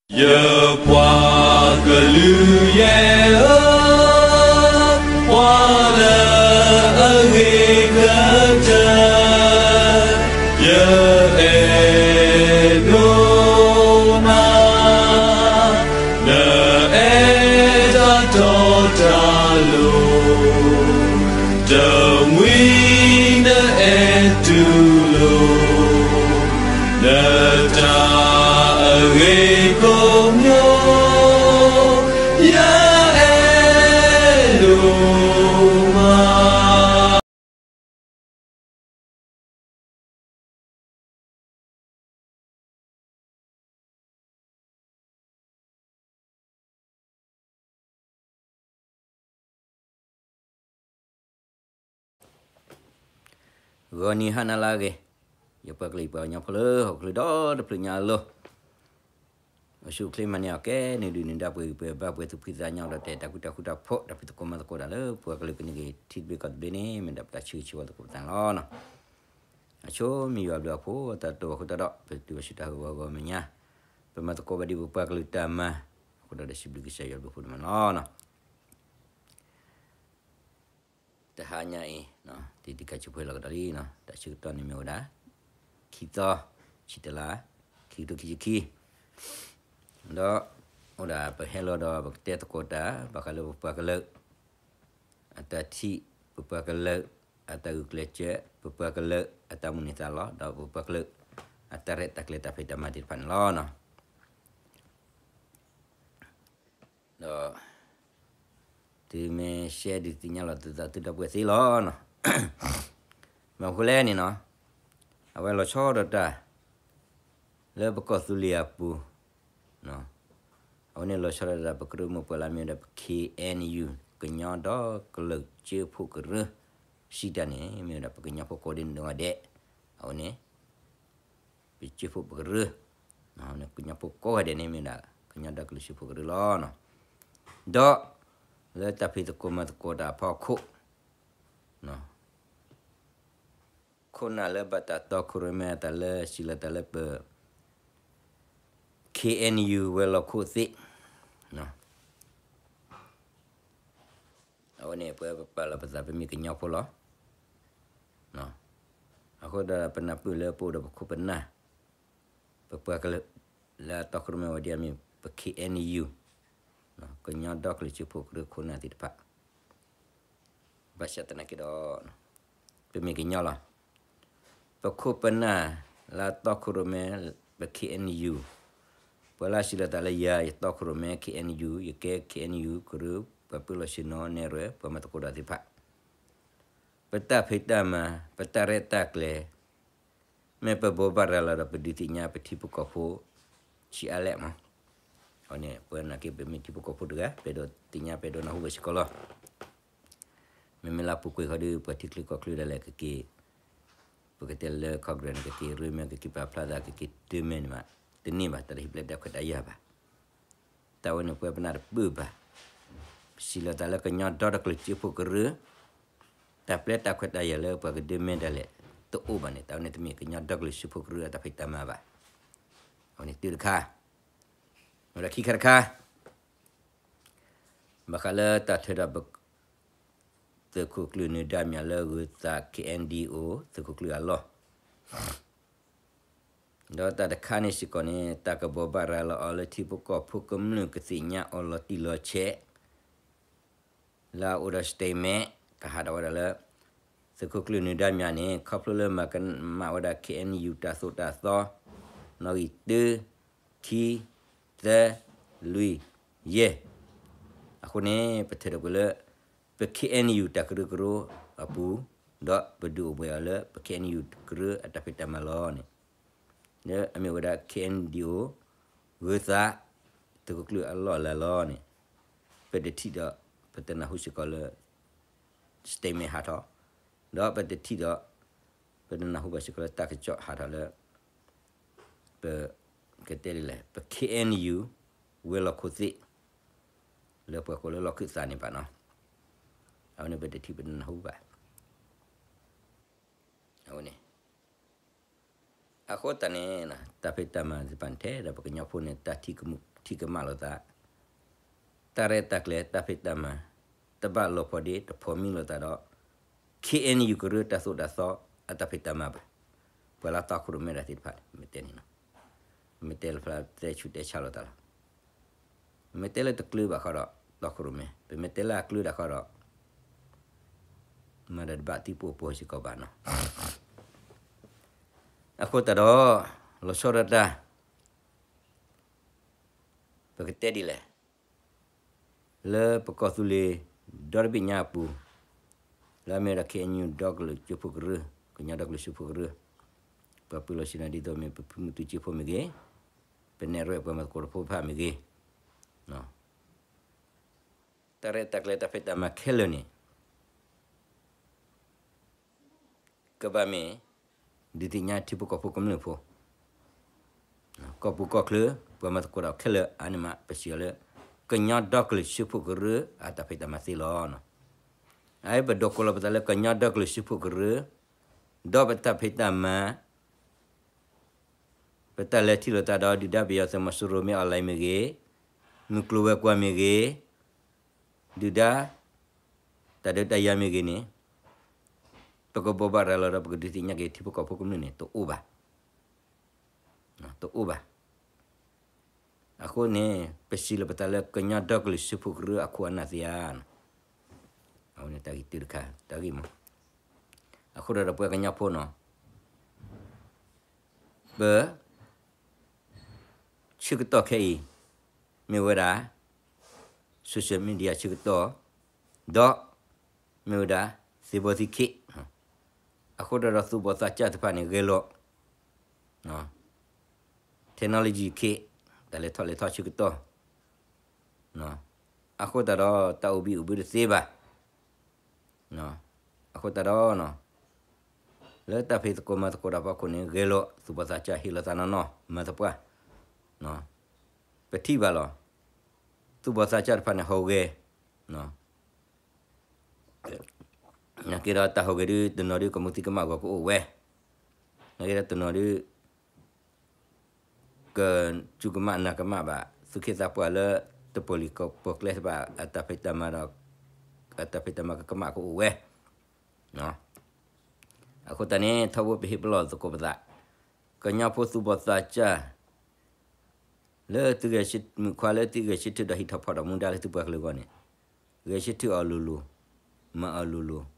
ယပှၤကလုာ်ယဲၢ်ဧၢ, ပှၤလၢအဂ့ၤကတၢၢ်, ယအဲၣ်ဒိးနၤ, နအဲၣ်တၢ်တီတၢ်လိၤ, တမှံၤနအဲၣ်တူၢ်လိာ် နတၢ်အဂ့ၤကိးမံၤ, ယအဲၣ်ဒိးမး. ဂီၤနံၤဟါနၤလၢအဂ့ၤ, ယပှၤကလုာ်ယပှၤကညီဖိလၢဟီၣ်ခိၣ်ချၢဒီတဖျၢၣ်ညါအလိၤ, အိၣ်ဆူၣ်အိၣ်ချ့မၤန့ၢ်အီၣ်ကဲ နုာ်ဒုၣ်နုာ်ဒါ ပှဲၤဂံၢ်ပှဲၤဘါ ပှဲၤသူၣ်ဖှံသးညီဒီး တဲတၢ်ဃူတၢ်ဖိး တၢ်ဖံးသကိးမၤသကိးတၢ်လၢပှၤကလုာ်ကန့ၢ်က့ၤ ထံသဘျ့ကီၢ်သဘျ့န့ၣ် မ့ၢ်ဒၣ်ပတၢ်ဆၢဂ့ၤဆၢဝါသကိးပသးန့ၣ်လီၤ. အဆိမ့ၢ်ယွၤဘျုးအဖှိၣ် တၢ်တိာ်အဃိသတးဒီး ပတုၤဘၣ်ဆူတၢ်ဟးဂီၤဂီၤမဲာ်ညါ, ပမၤသကိးဘၣ်ဒံးပပှၤကလုာ်တၢ်မၤ, အဃိဒီးစံးဘျုးကစၢ်ယွၤဘျုးဖှိၣ်ဒိၣ်မးန့ၣ်လီၤ. တဟါညါအံၤ တံၤတံၤခါဆူဖိလီၤကဒီးလံ, တၢ်ဆၢကတီၢ်န့ၣ်မ့ၢ်ဝဲဒၣ် ခံသီ ဆံတလါ ခံကထိခံဆံခံ, ဒီးအိၣ်ဒၣ်ပဟဲလီၤဒီးပကတဲသကိးတၢ် ဘၣ်ဃးလၢပပှၤကလုာ် အတၢ်ထံၣ်, ပပှၤကလုာ် အတၢ်ဂုာ်ကျဲးစၢး, ပပှၤကလုာ်အတၢ်မုၢ်လၢ်သးလီ ဒီးပပှၤကလုာ် အတၢ်ရဲၣ်တၢ်ကျဲၤတၢ်ဖံးတၢ်မၤသ့ၣ်တဖၣ်န့ၣ်လီၤ. ဒီး တုၤမ့ၢ်ရှဲဒုးသ့ၣ်ညါလီၤသုသးသုဒီပုၢ်ဝဲၢ်သ့လီၤ. ဘၣ်မနုၤဃိလဲၣ်န့ၣ်နီၤ, အဝဲလီၤဆီဒၣ်တၢ် လၢပကီၢ်သူလ့ၤအပူၤ, အဝဲန့ၣ်လီၤဆီဒၣ်တၢ် ပကရၢမိၢ်ပှၢ်လၢမ့ၢ်ဝဲဒၣ်ပ ခ့ၣ်အဲၣ်ယူၣ် ကညီဒီကလုာ်စၢဖှိၣ်ကရၢ စံးတၢ်န့ၣ် မ့ၢ်ဝဲဒၣ်ပကညီဖိကိးဒဲးန့ၣ်ဒဲး, အဝဲန့ၣ် ပစၢဖှိၣ်ပကရၢ, ကညီဖိကိးဂၤဒဲးန့ၣ်မ့ၢ်ဒၣ် ကညီဒီကလုာ်စၢဖှိၣ်ကရၢလီၤ. ဒီး လၢတၢ်ဖံးသကိးမၤသကိးတၢ်အဖီခိၣ်, ခိၣ်နၢ်လၢဘၣ်တၢ်တီခိၣ်ရိၣ်မဲအတၢ်လၢစံးလီၤတၢ်လၢပ ခ့ၣ်အဲၣ်ယူၣ် ဝဲၤလီၢ်ခိၣ်သ့ၣ်, အဝဲန့ၣ်ပဝဲပပာ်လီၤပသးပမ့ၢ်ကညီဖိလီၤ. အဃိဒီးပနၢ်ပၢၢ်လၢပအိၣ်ဒီးပခိၣ်ပနၢ်, ပပှၤကလုာ် လၢအတီခိၣ်ရိၣ်မဲဝဲဒၣ်မ့ၢ်ပ ခ့ၣ်အဲၣ်ယူၣ်, ကညီဒီကလုာ်စၢဖှိၣ်ကရၢခိၣ်နၢ်သ့ၣ်တဖၣ် ဘၣ်ဆၣ်သနာ်က့ဒီး ပမ့ၢ်ကညီလီၤ. ပခိၣ်ပနၢ်လၢအတီခိၣ်ရိၣ်မဲ ပ ခ့ၣ်အဲၣ်ယူၣ်, ပှၤလၢအစံးလီၤတၢ်လၢယၤ ယတီခိၣ်ရိၣ်မဲ ခ့ၣ်အဲၣ်ယူၣ်, ယကဲ ခ့ၣ်အဲၣ်ယူၣ် ကရၢ ပှၤပၢလီၢ်ဆ့ၣ်နီၤနဲၣ်ရွဲၣ် ပှၤမၤသကိးတၢ်သ့ၣ်တဖၣ်, ပတၢ်ဖံးတၢ်မၤ ပတၢ်ရဲၣ်တၢ်ကျဲၤ မ့ၢ်ပဘိးဘၣ်ရၤလီၤဒီး ပဒုးသ့ၣ်ညါပထံဖိကီၢ်ဖိ ဆံးအါလဲၣ်မး. အဝဲန့ၣ် ပဝဲနာ်က့ ပမ့ၢ်ထံဖိကီၢ်ဖိတဂၤ ပအဲၣ်ဒိးသ့ၣ်ညါ ပအဲၣ်ဒိးနၢ်ဟူဘၣ်စ့ၢ်ကီးလီၤ. မ့မ့ၢ်လၢအပူၤကွံာ်ဃီဒီး ပှၤထံချၢကီၢ်ချၢဒၣ်လဲာ်ကက့ၤ, ပကတဲလၢ Congress န့ၣ် ကက့ၤရ့မဲ ကက့ၤပာ်ဖျါသး ကက့ၤတမ့ၢ်န့ၣ်ဘၣ်, တန့ၢ်ဘၣ်တၢ်လၢဟံၣ်ပျဲတၢ်ခွဲးတၢ်ယာ်ဘၣ်. တၢ်ဝဲန့ၣ် ပဝဲပနၢ်တပၢၢ်ဘၣ်. ပစံးလီၤသးလၢကညီဒီတကလုာ်စၢဖှိၣ်ကရၢ တၢ်ပျဲတၢ်ခွဲးတၢ်ယာ်လၢပှၤကဒုးမဲဒၣ်လဲာ် တအိၣ်ဘၣ်န့ၣ် တၢ်ဝဲန့ၣ်တမ့ၢ်ကညီဒီကလုာ်စၢဖှိၣ်ကရၢအတၢ်ဖံးတၢ်မၤဘၣ်. အဝဲန့ၣ်တုၤတခါ, ဝဲဒၣ်ခံခါတခါ, ဘၣ်ဃးလၢတၢ်ထၢဒီးပ သုးခိၣ်ကျၢၢ်နၢၤဒါမြလၢဂုၤသး ခ့ၣ်အဲၣ်ယူၣ် သုးခိၣ်ကျၢၢ်အလီၢ် ဒီးတၢ်တခါန့ၣ်စ့ၢ်ကီးန့ၣ် တၢ်ကဘိးဘၣ်ရၤလီၤအီၤလၢထံဖိကီၢ်ဖိကမျၢၢ်ကသ့ၣ်ညါအီၤလီၤတံၢ်လီၤဆဲး လၢအအိၣ်ဒီး statement ကဟးထီၣ်ဝဲဒၣ်လၢ သုးခိၣ်ကျၢၢ်နၢၤဒါမြန့ၣ် ခီဖျိလၢမၤကမၣ်ဝဲဒၣ် ခ့ၣ်အဲၣ်ယူၣ် တၢ်သိၣ်တၢ်သီ နီၣ်ဂံၢ်တၢ ခံ သၢ လွံၢ် ယဲၢ် အဃိန့ၣ် ပထၢထီၣ်ကွံာ်လၢ ပ ခ့ၣ်အဲၣ်ယူၣ် တၢ်ကရၢကရိအပူၤ ဒီးပဒုးအိၣ်ဘှံးအီၤလၢ ပ ခ့ၣ်အဲၣ်ယူၣ် ကရၢအတၢ်ဖံးတၢ်မၤလီၤန့ၣ် လၢအမ့ၢ်ဝဲဒၣ် ခ့ၣ်အဲၣ်ယူၣ် ဂုၤသး သုးခိၣ်ကျၢၢ်အလီၢ်လၢ်လီၤန့ၣ် ပတထံၣ်ဒီး ပတနၢ်ဟူစ့ၢ်ကီးလၢ statement ဟးထီၣ် ဒီးပတထံၣ်ဒီး ပတနၢ်ဟူဘၣ်စ့ၢ်ကီးလၢတၢ်ကစီၣ်ဟးထီၣ်လၢ ပ ကတဲဒ်လဲၣ် ပ ခ့ၣ်အဲၣ်ယူၣ် ဝဲၤလီၢ်ခိၣ်သ့ၣ် လၢပှၤကိးလၢလီၢ်ခၢၣ်သးန့ၣ်ဘၣ်နီၤ. အဝဲန့ၣ်ပတထံၣ်ပတနၢ်ဟူဘၣ်. အဝဲန့ၣ် အဃိသတးန့ၣ် တၢ်ဖံးတၢ်မၤသ့ၣ်တဖၣ်န့ၣ် ထဲဒီးပကညီဖိန့ၣ် တၢ်ထံၣ်ကမူၣ် ထံၣ်ကမၣ်လိာ်သး, တၢ်ရဲၣ်တၢ်ကျဲၤတၢ်ဖံးတၢ်မၤ တဘၣ်လီၤဖီဒ့ တဖိးမံလိာ်သးဒီး ခ့ၣ်အဲၣ်ယူၣ်ကရၢတၢ်သိၣ်တၢ်သီအတၢ်ဖံးတၢ်မၤဘၣ်. ပှၤလၢတီခိၣ်ရိၣ်မဲတၢ်သ့ၣ်တဖၣ် မ့ၢ်တဲန့ၣ်လီၤ. မ့ၢ်တဲလၢဖျါတဲဆူးတဲဆါလိာ်သးလီၤ. မ့ၢ်တဲလၢတကျၢၤဘၣ်ဃီဒီး တီခိၣ်ရိၣ်မဲ, ပမ့ၢ်တဲလၢအကျၢၤဒၣ်ဃီဒီး မၤဒီးတဘၣ်သံပိာ်ပိာ်စ့ၢ်ကီးဘၣ်နီၤ. အဃိသတးဒီး လီၤဆီဒၣ်တၢ် ပကတဲဒ်လဲၣ်, လၢပကီၢ်သူလ့ၤ ဒီတဘ့ၣ်ညါအပူၤ, လၢအမ့ၢ်ဝဲဒၣ် ခ့ၣ်အဲၣ်ယူၣ် ဒီကလုာ်စၢဖှိၣ်ကရၢ, ကညီဒီကလုာ်စၢဖှိၣ်ကရၢ, ပှၤပၢၤလီၢ်ဆ့ၣ်နီၤ ဒ်သိးမ့ၢ်ပဖုမုၢ်သူစ့ဖိမ့ၢ်ဂ့ၤ, ပနဲၣ်ရွဲၣ်ပှၤမၤသကိးတၢ်ဖိတဖၣ်မ့ၢ်ဂ့ၤ, တၢ်ရဲၣ်တၢ်ကျဲၤတၢ်ဖံးတၢ်မၤခဲလၢာ်န့ၣ် ကဘၣ်မ့ၢ် ဒုးသ့ၣ်ညါထံဖိကီၢ်ဖိကမျၢၢ်ဖိ, ကီၢ်ပူၤကီၢ်ချၢ ပှၤမၤသကိးတၢ်ခဲလၢာ်အါန့ၣ်မး ပစံးအီၤလၢ ကညီဒီကလုာ်စၢဖှိၣ်ကရၢ အတၢ်ဖံးတၢ်မၤသ့လီၤ. အအံၤပဒိးကိးလီၤပသးလၢ ကညီဒီကလုာ်စၢဖှိၣ်ကရၢ, ဒီးပတၢ်ဖံးတၢ်မၤ ပတၢ်လဲၤထံၣ်လိာ်သးဒီး ဒုၣ်ဒါပယီၤသုးမီၤစိရိၤမ့ၢ် online မ့ၢ်ဂ့ၤ, မုၢ်ကျိၤဝဲၤကွာ်မ့ၢ်ဂ့ၤ, ဒုၣ်ဒါ တၢ်ဒုးတၢ်ယၤမ့ၢ်ဂ့ၤန့ၣ်, ပကဘိးဘၣ်ရၤလီၤဒီး ပကဒုးသ့ၣ်ညါက့ၤထံဖိကီၢ်ဖိကမျၢၢ်န့ၣ် တအိၣ်ဘၣ်, တအိၣ်ဘၣ်. အဃိန့ၣ် ပစံးလီၤပသးလၢ ကညီဒီကလုာ်စၢဖှိၣ်ကရၢအခိၣ်အနၢ်သ့ဧါ. အဝဲန့ၣ်တၢ်ဂ့ၢ်တၢ်တခါ တၢ်ဂ့ၢ်မး. အဃိဒီးပဝဲကညီဖိနီၤ ပ ဆၢကတီၢ်ခဲအံၤ မ့ၢ်ဝဲဒၣ် social media ဆၢကတီၢ်, ဒီး မ့ၢ်ဝဲဒၣ် သ့ဘီသံခ့, အဃိဒီး သူၣ်ဘီၣ်သးစၢ်တဖၣ်န့ၣ် ဂဲၤလိာ် technology ခ့, တၢ်လဲၤထီၣ်လဲၤထီဆၢကတီၢ်, အဃိသတးဒီး တၢ်အိၣ်ဘံၣ်အိၣ်ဘၢတသ့ဘၣ်. အဃိသတးဒီး လၢတၢ်ဖံးသကိးမၤသကိးတၢ်ဖီခိၣ်န့ၣ် ဂဲၤလိာ် သူၣ်ဘီၣ်သးစၢ်ဟ့ၣ်လီၤသးနီၢ်နီၢ် မၤသပှၢ်, ပထံၣ်ဘၣ်လီၤ. သူၣ်ဘီၣ်သးစၢ်တဖၣ်န့ၣ် ဟီၣ်ဂဲၤ နာ်က့ဒီးတၢ်ဟီၣ်ဂဲၤဒုး တနီၤဒုး ကမူသံကမၣ်ဂီၤကအိၣ်ဝဲ, နာ်က့ဒီးတနီၤဒုး ကစူၢ်ကမၣ်နာ်ကမၣ်ဘၣ် သူၣ်က့သးပှၢ်လၢ တပီၢ်လံၤပီၢ်ကျဲတဖၣ် အတၢ်ဖံးတၢ်မၤဒီး အတၢ်ဖံးတၢ်မၤကကမၣ်ကအိၣ်ဝဲ. အဃိသတးန့ၣ် ထီဘိပဟ့ၣ်ပလီၢ်သကိးပသး, ကညီဖိသူၣ်ဘီၣ်သးစၢ် လၢသုဂဲၤဆၢထၢၣ် မုၣ်ခွါလၢသုဂဲၤဆၢထၢၣ်ဒီးဟံးထီၣ်ဖီၣ်ထီၣ်မူဒါလၢသုပှၤကလုာ်အဂီၢ်န့ၣ်, ဂဲၤဆၢထၢၣ်အီၤလိၤလိၤ, မၤအီၤလိၤလိၤ,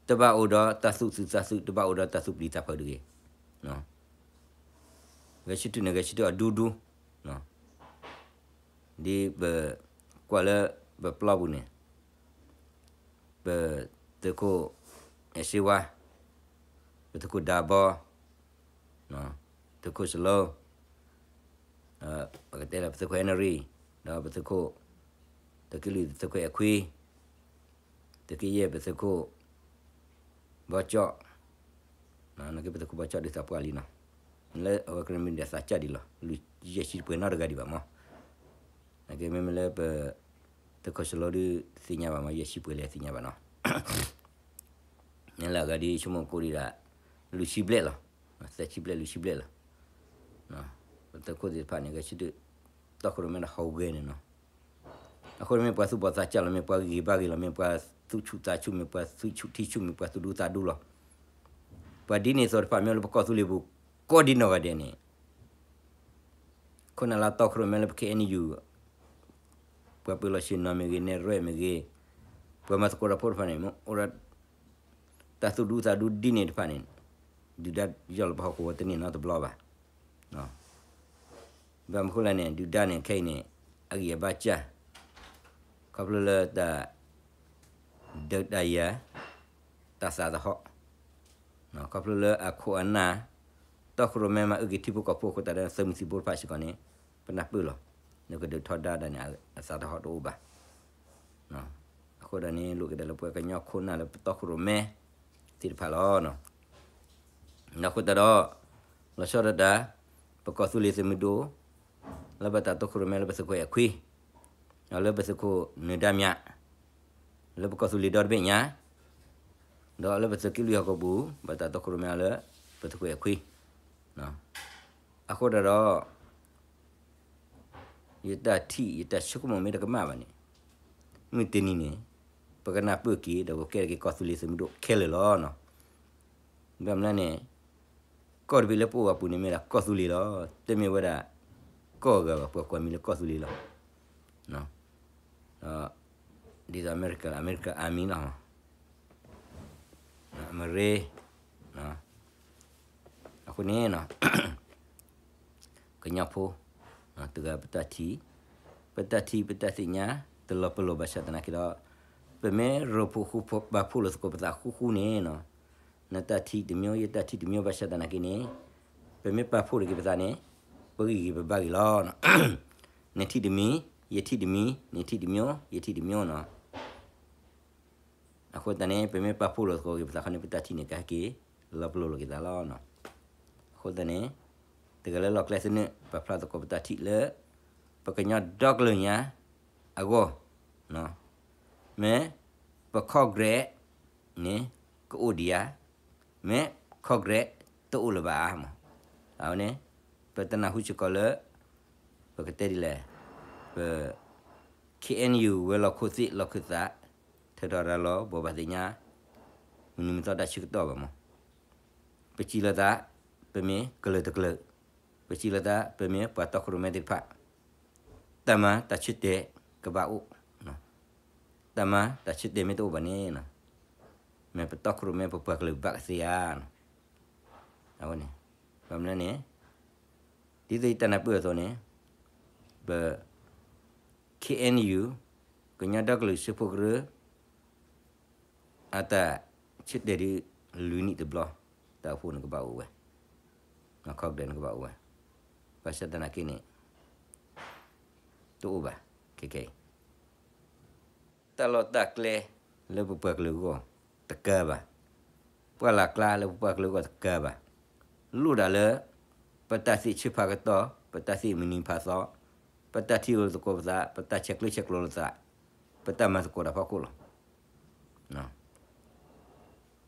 တဘၣ်အိၣ်ဒီးတၢ်သူၣ်သုးသးသုး တဘၣ်အိၣ်ဒီးတၢ်သူၣ်ပျံၤသးဖုးတဂ့ၤ. ဂဲၤဆၢထၢၣ်န့ၣ် ဂဲၤဆၢထၢၣ်အီၤဒူဒူ, ဒ်ပကွၢ်လၢပပျီပူၤန့ၣ် ပသုးခိၣ်အဲၣ်စ့ဝါ, ပသုးခိၣ်ဒၤဘီ, သုးခိၣ်စလိ, ပကတဲလၢပသုးခိၣ်အဲၣ်နရံၣ်, ဒီးပသုးခိၣ်, သုးက့လွံၢ် သုးခိၣ်အဲၣ်ခွံ, သုးက့ယဲၢ် ပသုးခိၣ်ဘီကၠီၣ်, နာ်က့ပသုးခိၣ်ဘီကၠီၣ်ဒုးသးပှၢ်လံနီၤ, လၢအဝဲကရၢမံၤဒၣ်သးစၢ်ဒံးလီၤ, လွံၢ်ယဲၢ်ဆံပှဲၤနီတဂၤဒံးဘၣ်မး, နာ်က့မ့မ့ၢ်လၢပ သုးခိၣ်စလိဒုးတသ့ၣ်ညါဘၣ်မး ယဲၢ်ဆံပှဲၤလဲၣ်သ့ၣ်ညါဘၣ်နီၤ, န့ၣ်လၢအဂၤဒ်ဆိကမိၣ်ကိးဒံးဒၣ် လွံၢ်ဆံဘျဲၣ်လီၤ, သၢဆံဘျဲၣ်လွံၢ်ဆံဘျဲၣ်လီၤ, ပသုးခိၣ်သ့ၣ်တဖၣ်န့ၣ် ဂဲၤဆၢထၢၣ် တီခိၣ်ရိၣ်မဲဒီးဟီၣ်ဂဲၤန့ၣ်နီၤ, အဃိန့ၣ်မ့ၢ်ပှၤသူၣ်ဘီၣ်သးစၢ်လီၤ မ့ၢ်ပှၤဂံၢ်ဘါဂ့ၤလီၤ မ့ၢ်ပှၤသူၣ်ဆူၣ်သးဆူၣ် မ့ၢ်ပှၤသွံၣ်ဆူၣ်ထံဆူၣ် မ့ၢ်ပှၤသူၣ်ဒူသးဒူလီၤ, ပှၤဒ်န့ၣ်သိးတဖၣ်မ့ၢ်လၢပကီၢ်သူလ့ၤပူၤ ကိးဒံနီၢ်ဂၤဒဲးန့ၣ် ခိၣ်နၢ်လၢတီခိၣ်ရိၣ်မဲလၢပ ခ့ၣ်အဲၣ်ယူၣ် ပှၤပၢၤလီၢ်ဆ့ၣ်နီၤမ့ၢ်ဂ့ၤ နဲၣ်ရွဲၣ်မ့ၢ်ဂ့ၤ, ပှၤမၤသကိးတၢ်ဖိတဖၣ်န့ၣ် မ့ၢ်အိၣ်ဒီး တၢ်သူၣ်ဒူသးဒူဒ်န့ၣ်တဖၣ်န့ၣ် ဒုၣ်ဒါယီၢ်လီၤပဟီၣ်ကဝီၤတန့ၢ်နီတဘျီဘၣ်, ဘၣ်မနုၤဃိလဲၣ်န့ၣ် ဒုၣ်ဒါန့ၣ်ခဲအံၤန့ၣ် အဂံၢ်အဘါစၢ်, ခီဖျိလၢတၢ် ဒုးတၢ်ယၤ, တၢ်သးသဟီၣ်, ခီဖျိလၢအခိၣ်အနၢ်, တီခိၣ်ရိၣ်မဲမၤအုၣ်က့ၤထံဖိကီၢ်ဖိအဃိသတးဒီး သုးမုၢ်သံၣ်ဘိတဖၣ်စ့ၢ်ကီးန့ၣ် ပနၢ်ပၢၢ်လီၤ, နကဒုးထီဒါဒၣ်န့ၣ် အသးသဟီၣ်တအိၣ်ဘၣ်, အဃိဒီးန့ၣ် လိၣ်က့ၤဒၣ်လၢပှၤကညီခိၣ်နၢ်လၢပတီခိၣ်ရိၣ်မဲသ့ၣ်တဖၣ်လီၤ. အဃိသတးဒီး လီၤဆီဒၣ်တၢ် ပကီၢ်သူလ့ၤသုးမုၢ်ဒိၣ် လၢဘၣ်တၢ်တီခိၣ်ရိၣ်မဲလၢပသုးခိၣ်အဲၣ်ခွံ, လၢပသုးခိၣ်နၢၤဒါမၠး, လၢပကီၢ်သူလ့ၤဒီတဘ့ၣ်ညါ, ဒီးလၢပသုးက့လွံၢ်ဟီၣ်ကဝီၤပူၤ ဘၣ်တၢ်တီခိၣ်ရိၣ်မဲအီၤလၢ ပသုးခိၣ်အဲၣ်ခွံ, အဃိသတးဒီး ယတၢ်ထံၣ် ယတၢ်ဆိကမိၣ်မ့ၢ်တကမၣ်ဘၣ်န့ၣ်, မုၢ်တနံၤန့ၣ် ပကနၢ်ပၢၢ်က့ၤ ဒီးပကဲထီၣ်က့ၤကီၢ်သူလ့ၤသုးမုၢ်ဒိၣ်ခဲလၢာ်လီၤနီၤ. ဘၣ်မနုၤလဲၣ်န့ၣ် ကီၢ်တဘ့ၣ်လၢပအိၣ်ဘၣ်ပူၤန့ၣ် မ့ၢ်ဒၣ်ကီၢ်သူလ့ၤလီၤ. တမ့ၢ်ဝဲဒၣ် ကီၢ်အဂၤဘၣ်, ပှၤကိးမံၤလၢကီၢ်သူလ့ၤလီၤ. ဒီး ဒ်သိးအမဲရကၤ အမဲရကၤ Army လီၤ. အမရ့ အဃိန့ၣ် ကညီဖိ တဂၤ ပတၢ်ထံၣ်, ပတၢ်ထံၣ် ပတၢ်သ့ၣ်ညါ တလီၤပလိာ်ဘၣ်ဆၣ်သနာ်က့ဒီး ပမ့ၢ်ရိဖှိၣ်ဃူပာ်ဖှိၣ်လိာ်သကိးပသးဃူဃူန့ၣ်နီၤ, နတၢ်ထံၣ်တမံၤ ယတၢ်ထံၣ်တမံၤ ဘၣ်ဆၣ်သနာ်က့န့ၣ် ပမ့ၢ်ပာ်ဖှိၣ်လိာ်က့ၤပသးန့ၣ် ပဂံၢ်ဂ့ၤပဘါဂ့ၤလီၤ. နထံၣ်တမံၤ ယထံၣ်တမံၤ, နထံၣ်တမံၤ ယထံၣ်တမံၤနီၤ. အဃိသတးန့ၣ် ပမ့ၢ်ပာ်ဖှိၣ်လိာ်သကိးက့ၤပသးခီန့ၣ် ပတၢ်ထံၣ်န့ၣ် ကဟဲက့ၤလီၤပလိာ်လိာ်က့ၤသးလီၤ. အဃိသတးန့ၣ် တဂၤလၢလီၢ်ကျဲသနၢၣ် ပာ်ဖျါသကိးပတၢ်ထံၣ်လၢ ပကညီဒီကလုာ်ညါအဂီၢ်, မ့ၢ်ပ Congress န့ၣ် ကအိၣ်ဒံးဧါ, မ့ၢ် Congress တအိၣ်လၢၤဘၣ်ဧါမး. အဝဲန့ၣ် ပတနၢ်ဟူစ့ၢ်ကီးလၢ ပကတဲဒ်လဲၣ်, ပ ခ့ၣ်အဲၣ်ယူၣ် ဝဲၤလီၢ်ခိၣ်သ့ၣ်လီၢ်ခၢၣ်သး ထုးထီၣ်ရၤလီၤ ဘိးဘၣ်သ့ၣ်ညါ မနုၤမသီတၢ်ဆၢကတီၢ်ဘၣ်မး. ပစံးလီၤသး ပမ့ၢ်ကလုာ်တကလုာ်, ပစံးလီၤသး ပမ့ၢ်ပှၤတီခိၣ်ရိၣ်မဲသ့ၣ်တဖၣ်, တၢ်မၤတၢ်ဆၢတဲာ်ကဘၣ်အိၣ်, တၢ်မၤတၢ်ဆၢတဲာ်မ့ၢ်တအိၣ်ဘၣ်န့ၣ် မ့ၢ်ပတီခိၣ်ရိၣ်မဲပပှၤကလုာ်ဘၣ်ကသ့ဧါ. အဝဲန့ၣ် ဘၣ်မနုၤန့ၣ် ဒ်သိးယတၢ်နၢ်ပၢၢ်အသိးန့ၣ် ပ ခ့ၣ်အဲၣ်ယူၣ် ကညီဒီကလုာ်စၢဖှိၣ်ကရၢ အတၢ်ဆၢတဲာ်ဒ် လွံၢ်နံၣ်တဘျီ တၢ်အိၣ်ဖှိၣ်န့ၣ်ကဘၣ်အိၣ်ဝဲ, Congress န့ၣ်ကဘၣ်အိၣ်ဝဲ, ဘၣ်ဆၣ်သနာ်က့န့ၣ် တအိၣ်ဘၣ် ခဲခဲအံၤ တၢ်လီၢ်တၢ်ကျဲလၢပပှၤကလုာ်အဂီၢ်တကးဘၣ်, ပှၢ်လၢ်ကျါလၢပပှၤကလုာ်အဂီၢ်တကးဘၣ်, လိၣ်ဒၣ်လၢ ပတၢ်သ့ၣ်ဆၢဖးကတီၢ်, ပတၢ်သ့ၣ်မုၢ်နံၤဖးသီ, ပတၢ်ထံၣ်လိာ်သကိးပသး, ပတၢ်ဆဲးကျၢဆဲးကျိးလိာ်သး, ပတၢ်မၤသကိးတၢ်ဖီခိၣ်လီၤ.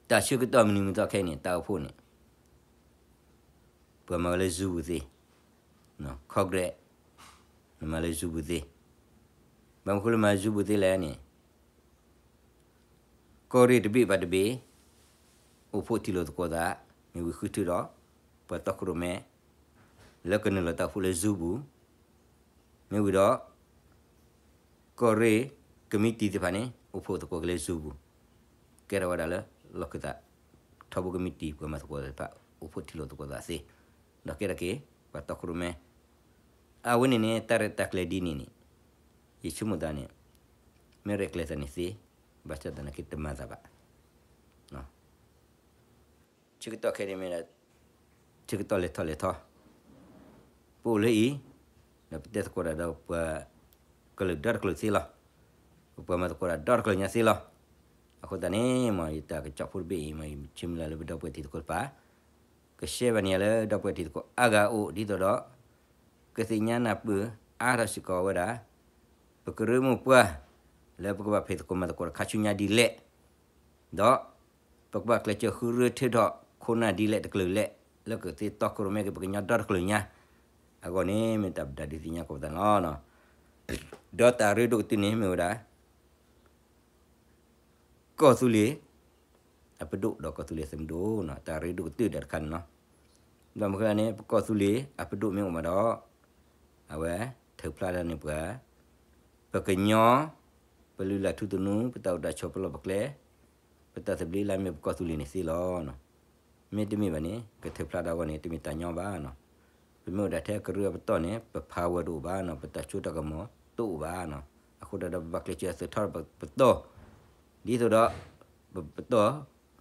တၢ်ဆၢကတီၢ်မုၢ်နံၤမုၢ်သီခဲအံၤန့ၣ် တၢ်အိၣ်ဖှိၣ်န့ၣ် ပှၤမၤဝဲလၢ Zoom ပူၤသ့, Congress နမၤလၢ Zoom ပူၤသ့, ဘၣ်မနုၤဃိလၢမၤ Zoom ပူၤသ့လဲၣ်န့ၣ် ကီၢ်ရ့ၣ်တဘ့ၣ်ဘၣ်တဘ့ၣ် အိၣ်ဖှိၣ်ထံၣ်လိာ်သကိးသး, မ့ၢ်ဝံၤဃုထၢဒီး ပှၤတီခိၣ်ရိၣ်မဲ လၢကနုာ်လီၤတၢ်အိၣ်ဖှိၣ်လၢ Zoom ပူၤ, မ့ၢ်ဝံၤဒီး ကီၢ်ရ့ၣ် committee သ့ၣ်တဖၣ်န့ၣ် အိၣ်ဖှိၣ်သကိးက့ၤလၢ Zoom ပူၤ, ကဲထီၣ်ဝဲဒၣ်လၢ လီၢ်ခၢၣ်သး ထီဘိ committee ပှၤမၤသကိးသ့ၣ်တဖၣ် အိၣ်ဖှိၣ်ထံၣ်လိာ်သကိးသးသ့, ဒီးကဲထီၣ်က့ၤ ပှၤတီခိၣ်ရိၣ်မဲ အဝဲန့ၣ်န့ၣ် တၢ်ရဲၣ်တၢ်ကျဲၤဒ်န့ၣ်န့ၣ် ယဆိကမိၣ်သးန့ၣ် မ့ၢ်ရဲၣ်ကျဲၤသးန့ၣ်သ့, ဘၣ်ဆၣ်သနာ်က့တမၤသးဘၣ်. ဆၢကတီၢ်ခဲအံၤန့ၣ်မ့ၢ်ဒၣ် ဆၢကတီၢ်လဲၤထီၣ်လဲၤထီ, ပအိၣ်လၢအံၤ ဒီးပတဲသကိးတၢ်ဒီးပှၤကလုာ်ဒီတကလုာ်သ့လီၤ. ပပှၤမၤသကိးတၢ်ဒီတကလုာ်ညါသ့လီၤ. အဃိသတးန့ၣ် မ်ယတၢ်ကစီၣ်ဖိတဘ့ၣ်အံၤ မ်ယဆၢမုၢ်လၢ်လၢပဒီပုၢ်ဝဲၢ်တံၤသကိးတဖၣ် ကshareဘၣ်န့ၢ်ယၤလၢဒီပုၢ်ဝဲၢ်တံၤသကိးအါဂၤအအိၣ် ဒ်သိးဒီး ကသ့ၣ်ညါနၢ်ပၢၢ်အါထီၣ်စ့ၢ်ကီးဝဲဒၣ် ပကရၢမိၢ်ပှၢ် လၢပကဘၣ်ဖံးသကိးမၤသကိးတၢ်ခါဆူညါဒ်လဲၣ်, ဒီး ပကဘၣ်ကျဲးစၢးဃုရၢထၢထီၣ်ခိၣ်နၢ်ဒ်လဲၣ်တကလုာ်လဲၣ် လၢကသ့တီခိၣ်ရိၣ်မဲက့ၤပကညီဒီတကလုာ်ညါ အဂီၢ်န့ၣ် မ့ၢ်တၢ်ပဒုးသ့ၣ်ညါကိးပသးန့ၣ်လီၤ. ဒီးတၢ်ရ့ဒိၣ်ကတၢၢ်န့ၣ်မ့ၢ်ဝဲဒၣ် ကီၢ်သူလ့ၤအပဒိၣ်ဒီးကီၢ်သူလ့ၤသုးမုၢ်ဒိၣ်နီၤ, တၢ်ရ့ဒိၣ်ကတၢၢ်ဒၣ်တခါန့ၣ်လီၤ. ဒီးမ့ၢ်ဃိန့ၣ် ပကီၢ်သူလ့ၤအပဒိၣ်မ့ၢ်အိၣ်မးဒီး အဝဲထုးဖျါထီၣ်န့ၢ်ပှၤ ပကညီ ပလုၢ်လၢ်ထူသနူ ပတၢ်အိၣ်တၢ်ဆိး ပလီၢ်ပကျဲ ပတၢ်သဘျ့လၢအမ့ၢ်ပကီၢ်သူလ့ၤန့ၣ်သ့လီၤ. မ့တမ့ၢ်ဘၣ်န့ၣ် ကထုးဖျါထီၣ်အဂီၢ်န့ၣ် တမ့ၢ်တၢ်ညီဘၣ်နီၤ. ပမ့ၢ်အိၣ်ဒၣ်ထဲကရၢအပတီၢ်န့ၣ် ပpowerတအိၣ်ဘၣ်နီၤ, ပတၢ်စိတၢ်ကမီၤတအိၣ်ဘၣ်နီၤ. အဃိဒီး ပဘၣ်ကျဲးစၢးသုးထီၣ်ပတီၢ် ဒ်သိးဒီး ပပတီၢ်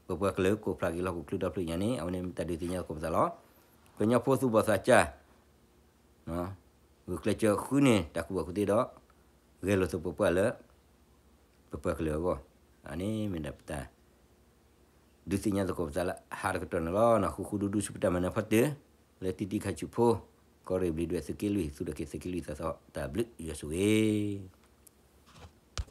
ပပှၤကလုာ်ကိးဖျါက့ၤလၢဟီၣ်ခိၣ်ချၢဒီဖျၢၣ်ညါန့ၣ် အဝဲန့ၣ်မ့ၢ်တၢ်ဒုးသ့ၣ်ညါသကိးပသးလီၤ. ကညီဖိသူၣ်ဘီၣ်သးစၢ် ဂုာ်ကျဲးစၢးဃုန့ၢ်တၢ်ကူၣ်ဘၣ်ကူၣ်သ့ဒီး ဂဲၤလိာ်သပှၢ်ပှၢ်လၢ ပပှၤကလုာ်အဂီၢ်, အန့ၣ်မ့ၢ်ဒၣ်ပတၢ် ဒုးသ့ၣ်ညါသကိးပသးလၢဟါတကတီၢ်န့ၣ်လီၤ. ဃူဃူဒူဒူဆူပတၢ်မၤနၢၤဖီတၢၢ် လၢတံၤတံၤခါဆူၣ်ဖိ ကီၢ်ရ့ၣ်ဘျံးဒွဲၣ်သုးက့လွံၢ် သူၣ်ဒိၣ်က့ၤသုးက့လွံၢ်သးသီ တၢ်ဘျုးယွၤဆိၣ်ဂ့ၤ